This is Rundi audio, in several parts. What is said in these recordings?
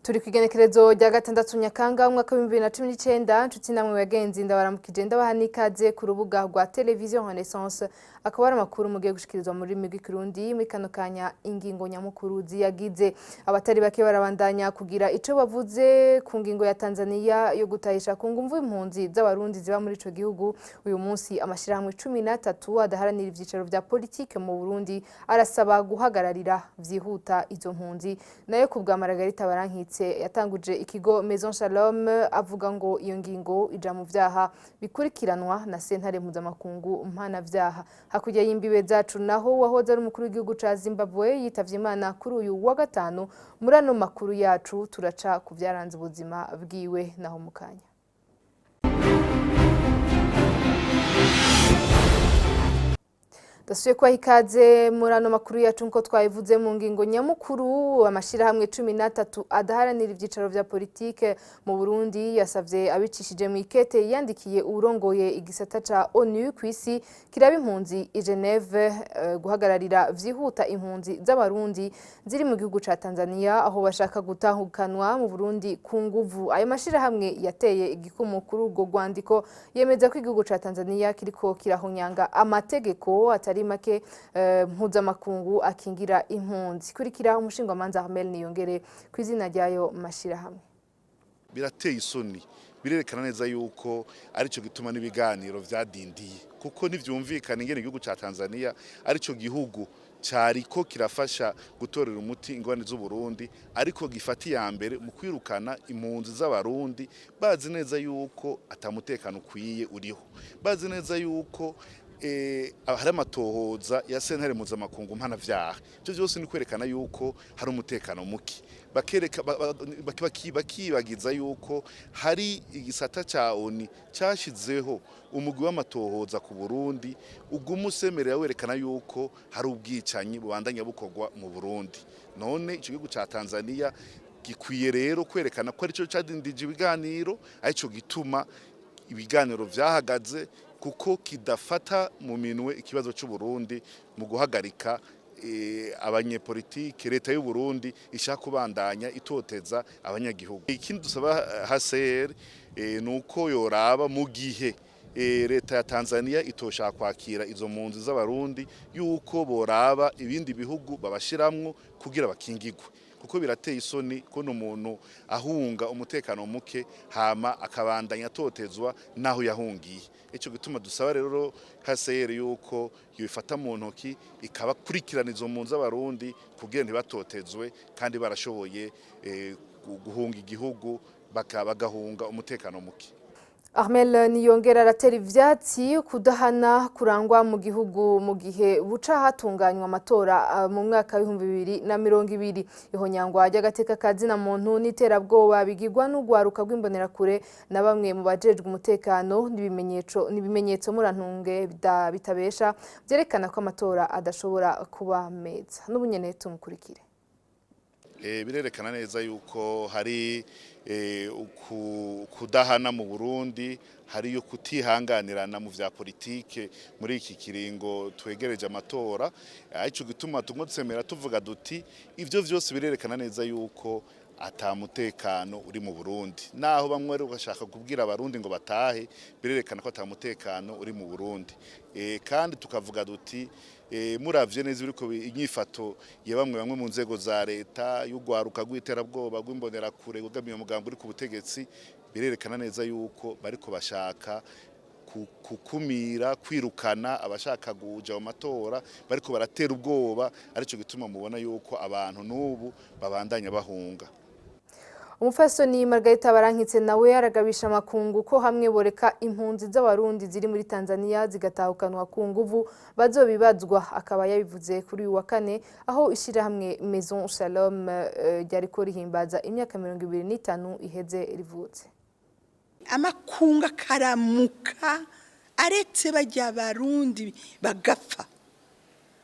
Turi ku igenekerezo rya 6 Nyakanga umwaka wa 2019. Nshuti namwe bagenzi, ndabaramukije, ndabaha n'ikaze ku rubuga rwa Televiziyo Renaissance. Akaba ari amakuru mugiye gushikirizwa mu rurimi rw'Ikirundi muri kano kanya. Ingingo nyamukuru ziyagize: abatari bake barabandanya kugira ico bavuze ku ngingo ya Tanzania yo gutahisha ku ngumvu impunzi z'Abarundi ziba muri ico gihugu. Uyu munsi amashirahamwe 13 adaharanira ivyicaro vya politike mu Burundi arasaba guhagararira vyihuta izo mpunzi. Nayo ku bwa Margarita Barankitse yatanguje ikigo Maison Shalom, avuga ngo iyo ngingo ija mu vyaha bikurikiranwa na Sentare Mpuzamakungu Mpanavyaha. Hakurya y'imbibe zacu naho, wahoze ari umukuru w'igihugu ca Zimbabwe yitavye Imana kuri uyu wa gatanu. Muri ano makuru yacu turaca ku vyaranze ubuzima bwiwe. Naho mukanya. Dasubiye kubaha ikaze muri ano makuru yacu. Nkuko twabivuze mu ngingo nyamukuru, amashirahamwe 13 adaharanira ivyicaro vya politike mu Burundi yasavye abicishije mu ikete yandikiye uwurongoye igisata ca ONU kw'isi kiraba impunzi i Geneve guhagararira vyihuta impunzi z'Abarundi ziri mu gihugu ca Tanzania, aho bashaka gutahukanwa mu Burundi ku nguvu. Ayo mashirahamwe yateye igikumu kuri urwo rwandiko, yemeza ko igihugu ca Tanzania kiriko kirahonyanga amategeko atari make mpuzamakungu akingira impunzi. Kurikira umushingwamanza Armel Niyongere ku izina ryayo mashirahamwe. Birateye isoni, birerekana neza yuko aricyo gituma n'ibiganiro vyadindiye, kuko ntivyumvikana ingene igihugu ca Tanzania arico gihugu cariko kirafasha gutorera umuti ingorane z'Uburundi, ariko gifata iya mbere mu kwirukana impunzi z'Abarundi, bazi neza yuko atamutekano ukwiye uriho, bazi neza yuko hari amatohoza ya Sentare Mpuzamakungu Mpanavyaha. Ivyo vyose ni kwerekana yuko hari umutekano muke, bakereka bakibagiza yuko hari igisata ca ONU cashizeho umugwi w'amatohoza ku Burundi uguma usemerera werekana yuko hari ubwicanyi bubandanya bukorwa mu Burundi. None ico gihugu ca Tanzania gikwiye rero kwerekana ko arico cadindije ibiganiro, arico gituma ibiganiro vyahagaze, kuko kidafata mu minwe ikibazo c'u Burundi mu guhagarika abanyepolitike leta y'u Burundi ishaka kubandanya itoteza abanyagihugu. Ikindi dusaba HCR nuko yoraba mu gihe leta ya Tanzania itoshaka kwakira izo mpunzi z'Abarundi, yuko boraba ibindi bihugu babashiramwo kugira bakingigwe, kuko birateye isoni ko umuntu ahunga umutekano muke hama akabandanya atotezwa naho yahungiye. Ico gituma dusaba rero HCR yuko yobifata mu ntoki, ikabakurikirana izo mpunzi z'Abarundi kugira ntibatotezwe kandi barashoboye guhunga igihugu, bagahunga umutekano muke. Armel Niyongera aratera ivyatsi kudahana kurangwa mu gihugu mu gihe buca hatunganywa amatora mu mwaka wa 2020. Ihonyangwa ry'agateka ka zina muntu n'iterabwoba bigirwa n'urwaruka rw'Imbonerakure na bamwe mu bajejwe umutekano n'ibimenyetso, murantunge, bitabesha vyerekana ko amatora adashobora kuba meza. N'ubunyene tumukurikire. Birerekana neza yuko hari kudahana mu Burundi, hariyo kutihanganirana mu vya politike muri iki kiringo twegereje amatora. Arico gituma tumutsemera tuvuga duti ivyo vyose birerekana neza yuko ata mutekano uri mu Burundi. Naho bamwe bari bashaka kubwira Abarundi ngo batahe, birerekana ko ata mutekano uri mu Burundi. Kandi tukavuga duti muravye neza biriko inyifato ya bamwe bamwe mu nzego za leta, y'ugwaruka rw'iterabwoba rw'Imbonerakure rwegamiye umugambi uri ku butegetsi, birerekana neza yuko bariko bashaka kukumira, kwirukana abashaka kuja mu matora, bariko baratera ubwoba. Arico gituma mubona yuko abantu n'ubu babandanya bahunga. Umupfasoni Margarita Barankitse nawe aragabisha amakungu ko hamwe boreka impunzi z'Abarundi ziri muri Tanzania zigatahukanwa ku nguvu bazobibazwa. Akaba yabivuze kuri uyu wa kane, aho ishirahamwe Maison Shalom ryariko rihimbaza imyaka 25 iheze rivutse. Amakunga akaramuka aretse bajya Abarundi bagapfa,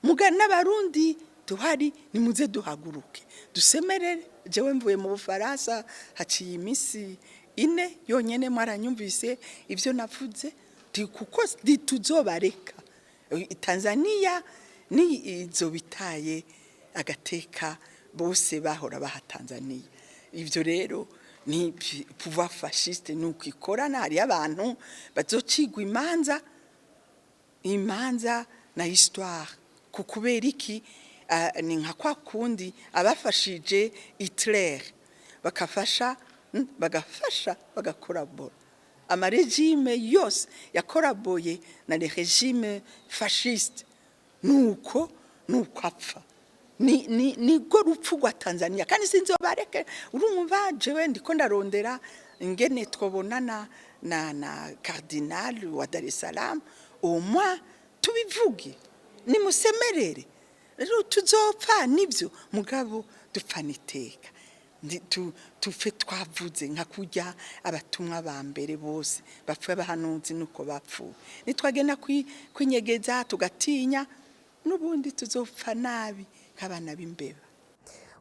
muga n'Abarundi duhari nimuze duhaguruke dusemerere. Jewe mvuye mu Bufaransa haciye iminsi 4 yonyene, mwaranyumvise ibyo navuze kuko ntituzobareka. Tanzania ni izo bitaye agateka bose bahora baha Tanzania. Ivyo rero ni pouvoir fasciste, nuko ikorana. Hariyo abantu bazocigwa imanza na histoire ku kubera iki? Ni nka kwa kundi abafashije Hitler bakafasha, bagafasha, bagakorabora. Ama régime yose yakoraboye na les régimes fascistes, nuko apfa. Ni nibwo rupfu rwa Tanzania, kandi sinzi bareke. Urumva, jewe ndiko ndarondera ingene twobonana na cardinal wa Dar es Salaam, au moins tubivuge, nimusemerere. Rero tuzopfa nibyo, mugabo dupfana iteka. Tupfe twavuze, nka kurya abatumwa ba mbere bose bapfuye, abahanuzi nuko bapfuye. Nitwagenda kwinyegeza tugatinya, n'ubundi tuzopfa nabi nk'abana b'imbeba.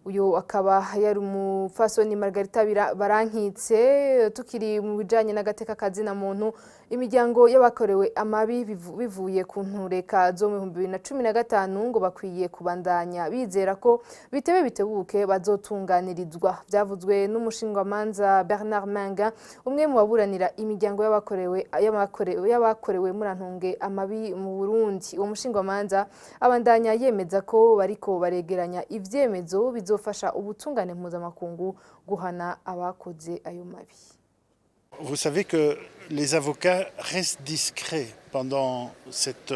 Uyu akaba yari umupfasoni Margarita Barankitse. Tukiri mu bijanye n'agateka kazina muntu, imiryango y'abakorewe amabi bivuye ku ntureka zo mu 2015 ngo bakwiye kubandanya bizera ko bitebe bitebuke bazotunganirizwa. Byavuzwe n'umushingwamanza Bernard Maingain, umwe mu baburanira imiryango y'abakorewe murantunge amabi mu Burundi. Uwo mushingwamanza abandanya yemeza ko bariko baregeranya ivyemezo bizofasha ubutungane mpuzamakungu guhana abakoze ayo mabi. Vous savez que les avocats restent discrets pendant cette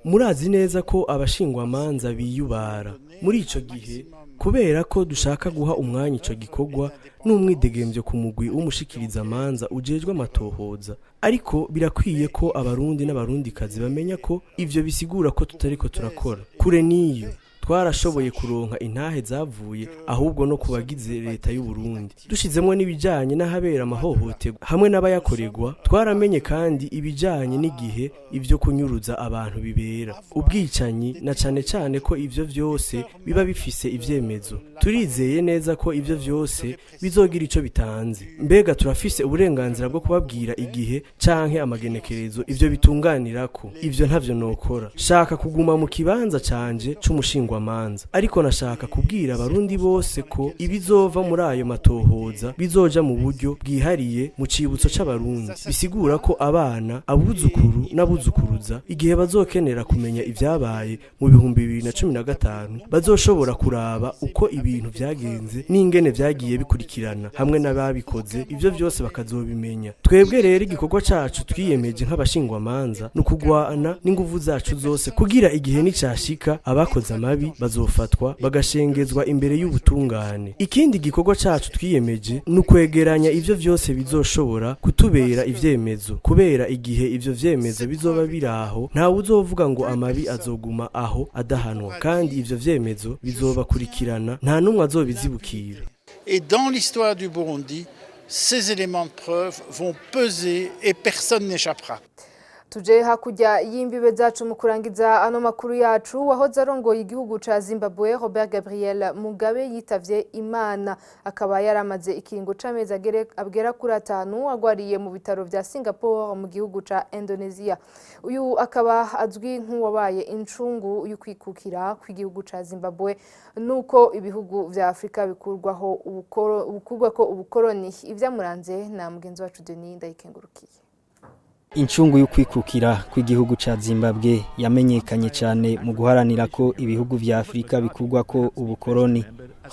Murazi neza ko abashingwamanza biyubara muri ico gihe, kubera ko dushaka guha umwanya ico gikorwa n'umwidegemvyo ku mugwi w'umushikirizamanza ujejwe amatohoza. Ariko birakwiye ko Abarundi n'Abarundikazi bamenya ko ivyo bisigura ko tutariko turakora kure n'iyo. Twarashoboye kuronka intahe zavuye ahubwo no ku bagize leta y'u Burundi, dushizemwo n'ibijanye n'ahabera amahohoterwa hamwe n'abayakorerwa. Twaramenye kandi ibijanye n'igihe ivyo kunyuruza abantu bibera, ubwicanyi, na cane cane ko ivyo vyose biba bifise ivyemezo. Turizeye neza ko ivyo vyose bizogira ico bitanze. Mbega turafise uburenganzira bwo kubabwira igihe canke amagenekerezo ivyo bitunganirako? Ivyo ntavyo nokora. Shaka kuguma mu kibanza canje c'umushingwamanza, ariko nashaka kubwira Abarundi bose ko ibizova muri ayo matohoza bizoja mu buryo bwihariye mu cibutso c'Abarundi. Bisigura ko abana, abuzukuru n'abuzukuruza, igihe bazokenera kumenya ivyabaye mu 2015, bazoshobora kuraba uko ibintu vyagenze n'ingene vyagiye bikurikirana hamwe n'ababikoze, ivyo vyose bakazobimenya. Twebwe rero igikorwa cacu twiyemeje nk'abashingwamanza ni ukugwana n'inguvu zacu zose kugira igihe nicashika abakoze amabi bazofatwa, bagashengezwa imbere y'ubutungane. Ikindi gikorwa cacu twiyemeje ni ukwegeranya ivyo vyose bizoshobora kutubera ivyemezo, kubera igihe ivyo vyemezo bizoba biraho, ntawe uzovuga ngo amabi azoguma aho adahanwa, kandi ivyo vyemezo bizobakurikirana, nta n'umwe azobizibukira. Et dans l'histoire du Burundi, ces éléments de preuve vont peser et personne n'échappera. Tuje hakurya y'imbibe zacu mu kurangiza ano makuru yacu. Wahoze arongoye igihugu ca Zimbabwe, Robert Gabriel Mugabe, yitavye Imana. Akaba yaramaze ikiringo c'amezi agera kuri 5 agwariye mu bitaro vya Singapore mu gihugu ca Indonesia. Uyu akaba azwi nk'uwabaye incungu y'ukwikukira kw'igihugu ca Zimbabwe nuko ibihugu vya Afrika bikurwaho bukurwako ubukoroni. Ivyamuranze na mugenzi wacu Denis Ndayikengurukiye. Incungu y'ukwikukira kw'igihugu ca Zimbabwe yamenyekanye cyane mu guharanira ko ibihugu vya Afrika bikurwa ko ubukoroni.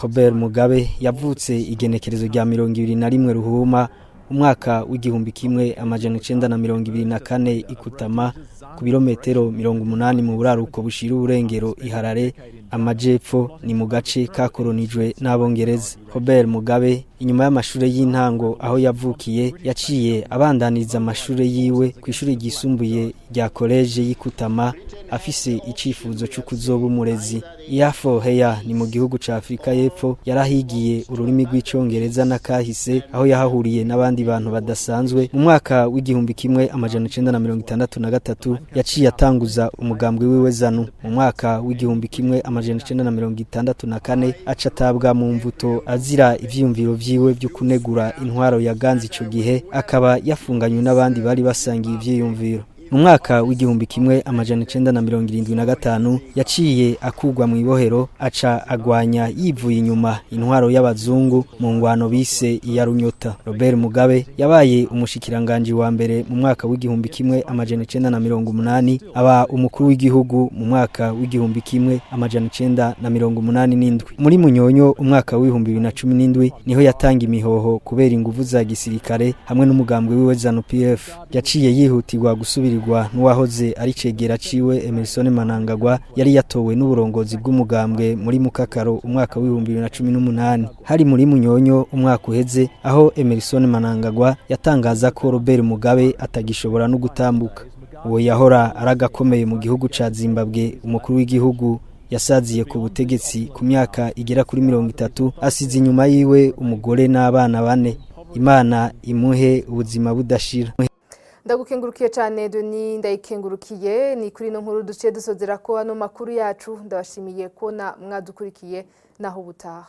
Robert Mugabe yavutse igenekerezo rya 21 Ruhuma umwaka w'1924 ikutama, ku birometero 80 mu buraruko bushira uburengero iharare amajepfo, ni mu gace kakoronijwe n'Abongereza. Robert Mugabe, inyuma y'amashure y'intango aho yavukiye, yaciye abandaniriza amashure yiwe ku ishuri ryisumbuye rya koleje y'Ikutama, afise icifuzo cyo kuzoba umurezi. Iyafo Heya ni mu gihugu ca Afrika y'Epfo yarahigiye ururimi rw'Icongereza n'akahise, aho yahahuriye n'abandi bantu badasanzwe. Mu mwaka w'1963 yaciye atanguza umugambwe wiwe ZANU. Mu mwaka w'1964 aca atabwa mu mvuto azira ivyiyumviro vyiwe vyo kunegura intwaro ya ganzi. Ico gihe akaba yafunganywe n'abandi bari basangiye ivyiyumviro. Mu mwaka w'1975 yaciye akugwa mu ibohero, aca agwanya yivuye inyuma intwaro y'abazungu mu ngwano bise iya Runyota. Robert Mugabe yabaye umushikiranganji wa mbere mu mwaka w'1980, aba umukuru w'igihugu mu mwaka w'1987. Muri Munyonyo umwaka w'2017 niho yatanga imihoho kubera inguvu za gisirikare hamwe n'umugambwe wiwe ZANU PF. Yaciye yihutirwa gusubirirwa n'uwahoze ari cegera ciwe, Emerson Mnangagwa, yari yatowe n'uburongozi bw'umugambwe muri Mukakaro umwaka w'2018. Hari muri Munyonyo umwaka uheze aho Emerson Mnangagwa yatangaza ko Robert Mugabe atagishobora no gutambuka. Uwo yahora aragakomeye mu gihugu ca Zimbabwe, umukuru w'igihugu yasaziye ku butegetsi ku myaka igera kuri 30, asize inyuma yiwe umugore n'abana bane. Imana imuhe ubuzima budashira. Ndagukengurukiye cyane, Deni Ndayikengurukiye. Ni kuri ino nkuru duciye dusozera ko ano makuru yacu. Ndabashimiye kubona mwadukurikiye. Naho ubutaha.